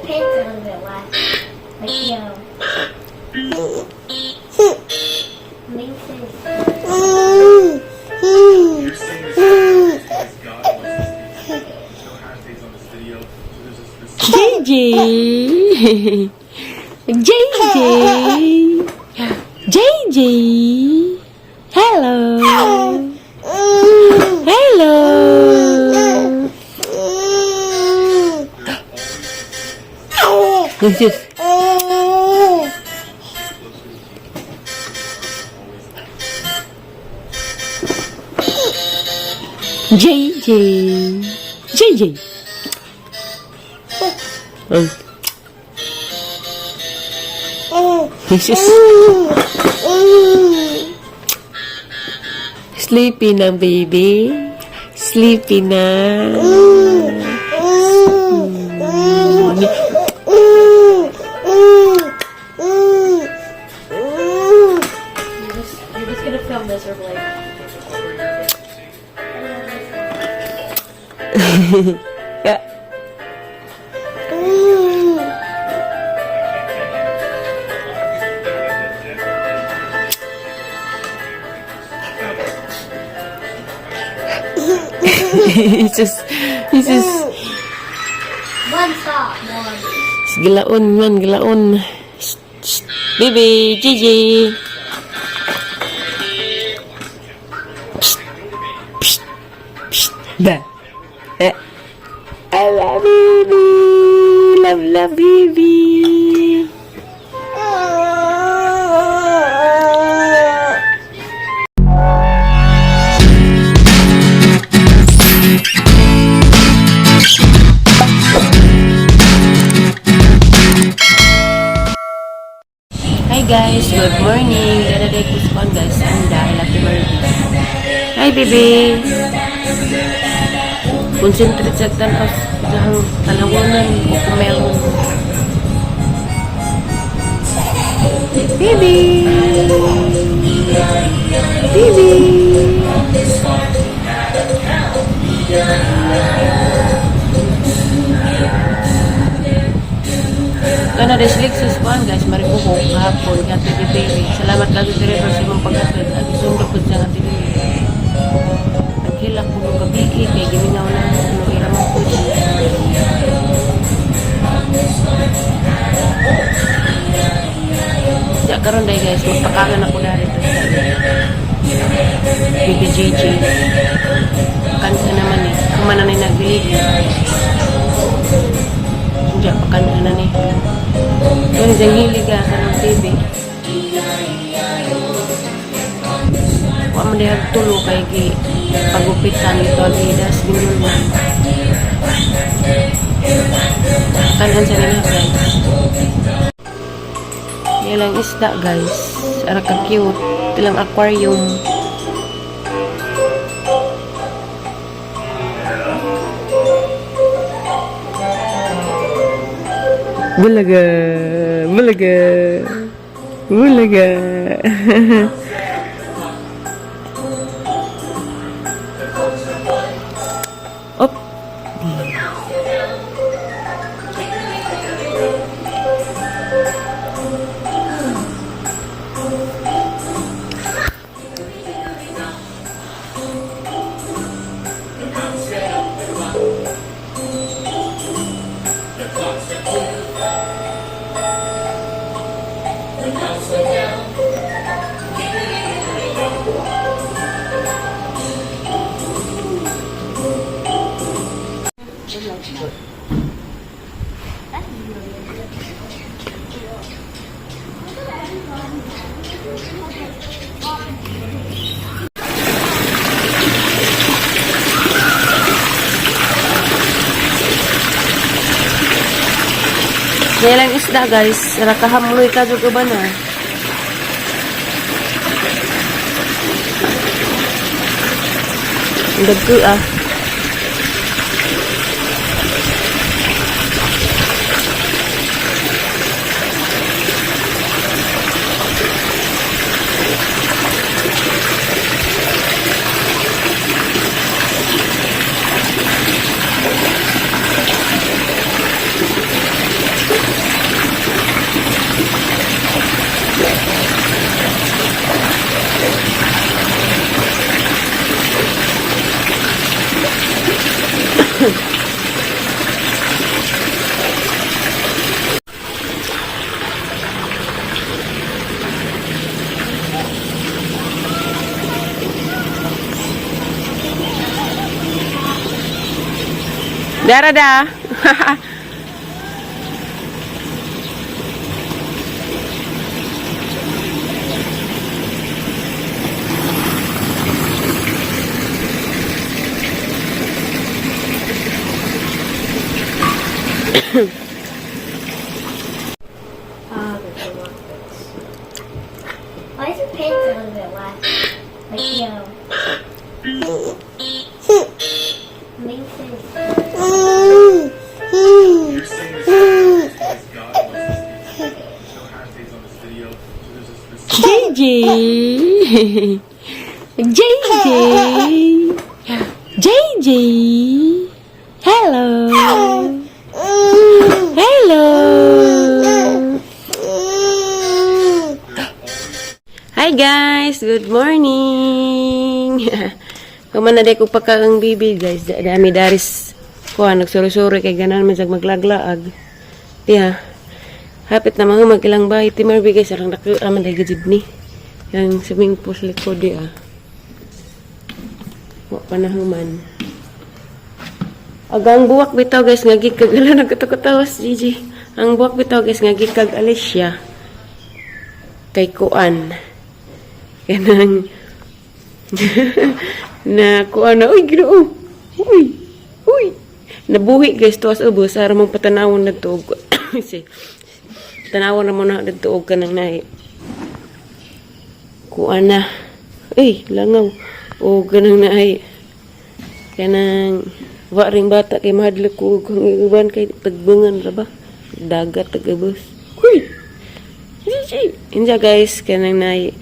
Paint's a little bit wet. Like, you. Mason. You're saying this because God wants to speak. No hashtags on this video. So there's a specific JJ! JJ! JJ! Hello! Hello! Jesus. JJ! JJ! Oh. Jesus. Sleepy na, baby. Sleepy na. You're just gonna film miserably. Yeah. He's just One stop. One. Gilaon man, gilaon. Shh, shh. Baby, Gigi. Psst, psst, psst. Ba. Eh. I love baby. Love, love, baby. Hi guys, good morning. Dala ko sa guys, ang dahil happy birthday. Hi baby. Concentrate sa tanaw sa tanawanan o kumelon. Baby. Baby. Kana des Lexus kuan guys, maribuhok kahapon nga Ate Baby. Salamat lagi driver sa imong paghatod. Agi sundo pud siya nga Ate Baby. Naghilak ko nung gabi kay gimingaw na ano ira mo po. Siya karon day guys, magpakangan ako dari to sa Baby JJ. Kansa naman eh. Kumana na nagligi. Diya, pakansa na ni. Yun, diyang hilig ah, sa ng TV. Wa man diha tulo kay gi pagupitan ito ang hidas ginulan. Kanan sa nila guys. Yan lang isda guys. Ara ka cute. Ilang aquarium. Bulaga, bulaga, bulaga. Op. Yan lang isda guys. Rakahamloy ka jud uban ah. Dagko ah. Dara da. Ah, there's a lot of this. Why is your pants a little bit wet? Like, you know. Mason. You're saying this because God wants to speak. Show hashtags on this video. So there's a specific JJ. JJ. JJ. Hello. Hello. Hi guys, good morning. Kuman na day ko pagkaang bibi guys. Dami daris kuha nagsuri-suri kay ganan man sag maglaglaag. Tiya. Hapit na mga magilang bahay ti Marby guys arang dako aman day gajid ni. Yang swimming pool sa likod di ah. Wa pa na human. Agang buwak bitaw guys nga gikag ala nagkatakatawas Gigi. Ang buwak bitaw guys nga gikag Alicia kay kuan. Kanang na kuan na uy Ginoo. Uy. Uy. Nabuhi guys tuwas ubos ara mong patanawon nagtuog. Si tanawon na mo na nagtuog kanang nahi. Kuan na. Uy, langaw. O ganang naay. Kanang wa ring bata kay mahadlok ko kung iuban kay tagbangan ra ba. Dagat tagubos. Uy. Gigi. Inja guys, kanang naay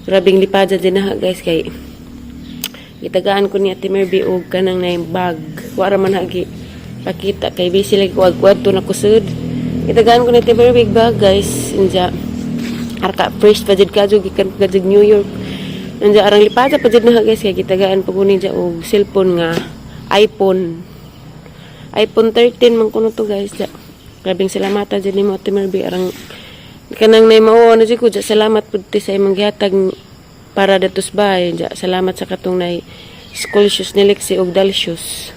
grabing lipada din na guys kay gitagaan ko ni Ate Merby og kanang naay bag. Wa ra man hagi pakita kay busy lagi ko ag na ko sud. Gitagaan ko ni Ate Merby og bag guys. Inja arka fresh pa jud kadyo gikan pa jud New York. Inja arang lipada pa jud na guys kay gitagaan pa ko niya og cellphone nga iPhone. iPhone 13 man kuno to guys. Ja. Grabing salamat jud nimo Ate Merby arang kanang nay mao na jud ko ja salamat pud ti sa imong gihatag para datos bahay ja salamat sa katong nay school shoes ni Lexi og dal shoes.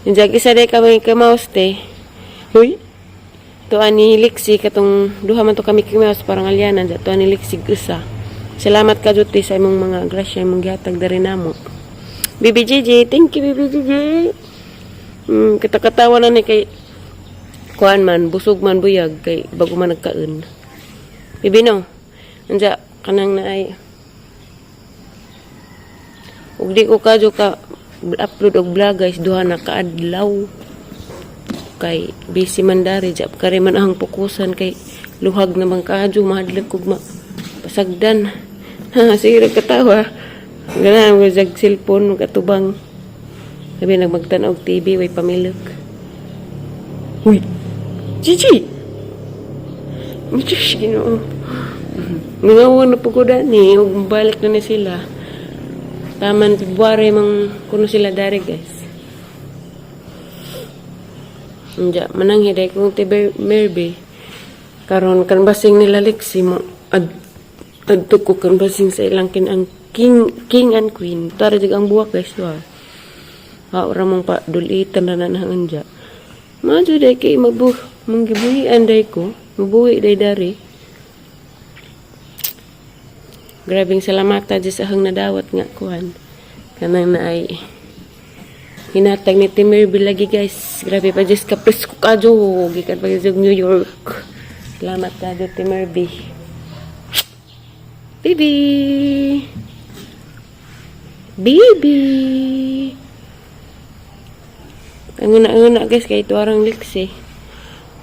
Inja isa day ka may kamaus te. Huy. To ani Lexi katong duha man to kami kamaus parang alyanan ja to ani Lexi usa. Salamat ka jud te sa imong mga grasya imong gihatag diri namo. Bibi Gigi, thank you Bibi Gigi. Katakatawa na ni kay kuan man, busog man buyag kay bago man nagkaon. Bibi no. Anja kanang naay. Ug di ko kadyo ka upload og vlog guys duha na kaadlaw. Kay busy man dari jap kare man ang pukusan kay luhag naman kadyo mahadlok kog ma pasagdan. Ha, sige katawa. Ganahan mo jag cellphone katubang. Sabi nagmagtan-aw og TV way pamilok. Uy. Gigi. Diyos, Ginoo. Nangawa na po ko dani, ug balik na ni sila. Taman February mang kuno sila dari guys. Inja, manang hiday kong ti Merby. Karon kan basing nila Lexi mo ad adto ko kan basing sa ilang kin ang king and queen. Tara jud ang buwak guys wa. Ha ora mong pa dulitan na na anja. Madyo day kay mabu manggibuhian day ko. Mabuhi day dari. Grabing salamata dyan sa hang nadawat nga kuan. Kanang na ay hinatag ni Timur lagi guys. Grabe pa Diyos ka presko kadyo. Gikan pa dyan New York. Salamat kadyo Timur B. Baby! Baby! Ang una-una guys, kay ito arang leaks eh.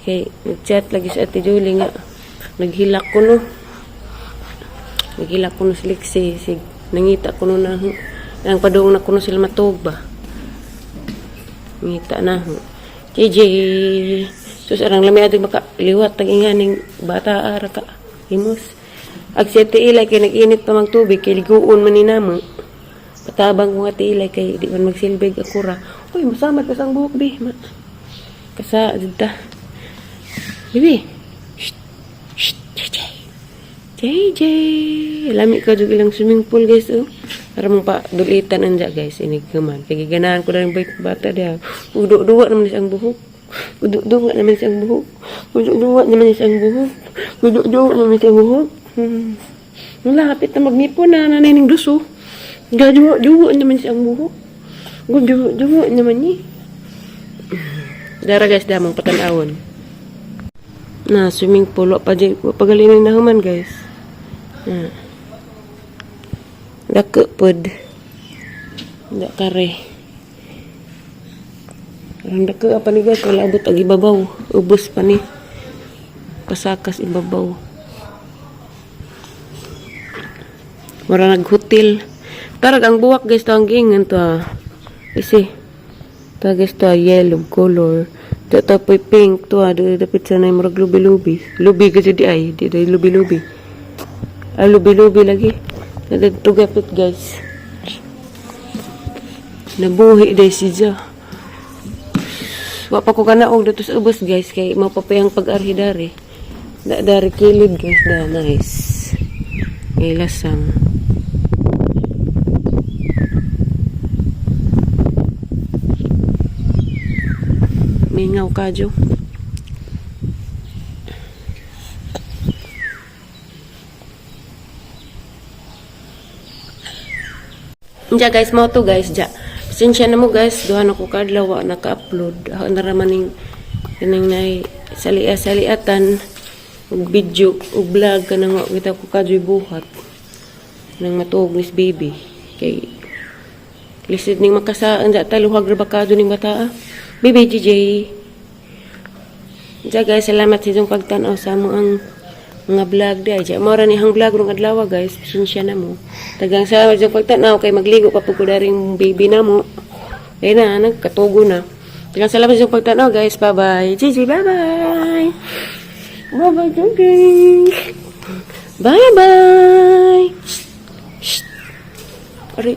Kay nag-chat lagi sa Ate Julie nga. Naghilak ko no. Naghilak ko no si Lexi. Sig, nangita ko no na. Ang padung na ko no sila matug ba. Ngita na. JJ! Sus, arang lami ating maka liwat tag inganing bata ara ka. Himos. Ag si Ate Ilay kay nag-init pa mang tubig kay liguon man ni namo. Patabang ko Ate Ilay kay di man magsilbig akura. Uy, masamad ka sa ang buhok, bi. Ma kasa, dita. Bibi. Shh. Shh. JJ. JJ. Lami ka jud ilang swimming pool, guys, oh. Para mong pa dulitan anja, guys. Inig naman. Kaya ganahan ko na rin bata diha. Udo-duwa naman siya ang buhok. Udo-duwa naman siya ang buhok. Udo-duwa naman siya ang buhok. Udo-duwa naman siya ang buhok. Wala, hapit na magngipon na nanay ning duso. Gajuwa-juwa naman siya ang buhok. Gajuwa-juwa naman ni. Dara, guys, damang patanawon. Na, swimming pool. Wa pa, wa pa galing na human, guys. Na. Dako pod. Da kare. Ang dako pa ni, guys, wala abot ang ibabaw. Ubos pa ni. Pasakas ibabaw. Mura naghotel. Tarag ang buwak, guys, to ang giingan to ah. Isi. To, guys, to ah, yellow color. To to po'y pink to ah. Do dapat sa na murag lubi-lubi. Lubi kasi di ay. Di di lubi-lubi. Ay, lubi-lubi lagi. Nadagtugapit, guys. Nabuhi day si Ja. Wa pa ko kanaog dito sa ubos, guys, kay mapapayang pag-arhi dari. Da dari kilid, guys, da nice. Ngay lasang. Mingaw kadyo. Ja, guys, mo to, guys, ja. Pasensya na mo, guys, duha na ko kadlaw wa naka-upload. Ako na raman ning kanang nay salia saliatan ug video ug vlog kanang wa kita ko kadyoy buhat nang matuog nis baby kay lisod ning makasaan ja taluhag ra ba kadyo ning bata ah. Baby JJ. Ja, guys, salamat sa inyong pagtan-aw sa amo ang mga vlog di ay. Ja, mao ra ni hang vlog rong adlaw, guys. Pasensya na mo. Daghang salamat sa inyong pagtan-aw kay magligo pa pud ko daring baby na mo. Ayun na, nagkatugo na. Daghang salamat sa inyong pagtan-aw, guys. Bye-bye. Gigi, bye-bye. Bye-bye, Gigi. Bye-bye. Shh. Shh. Aray.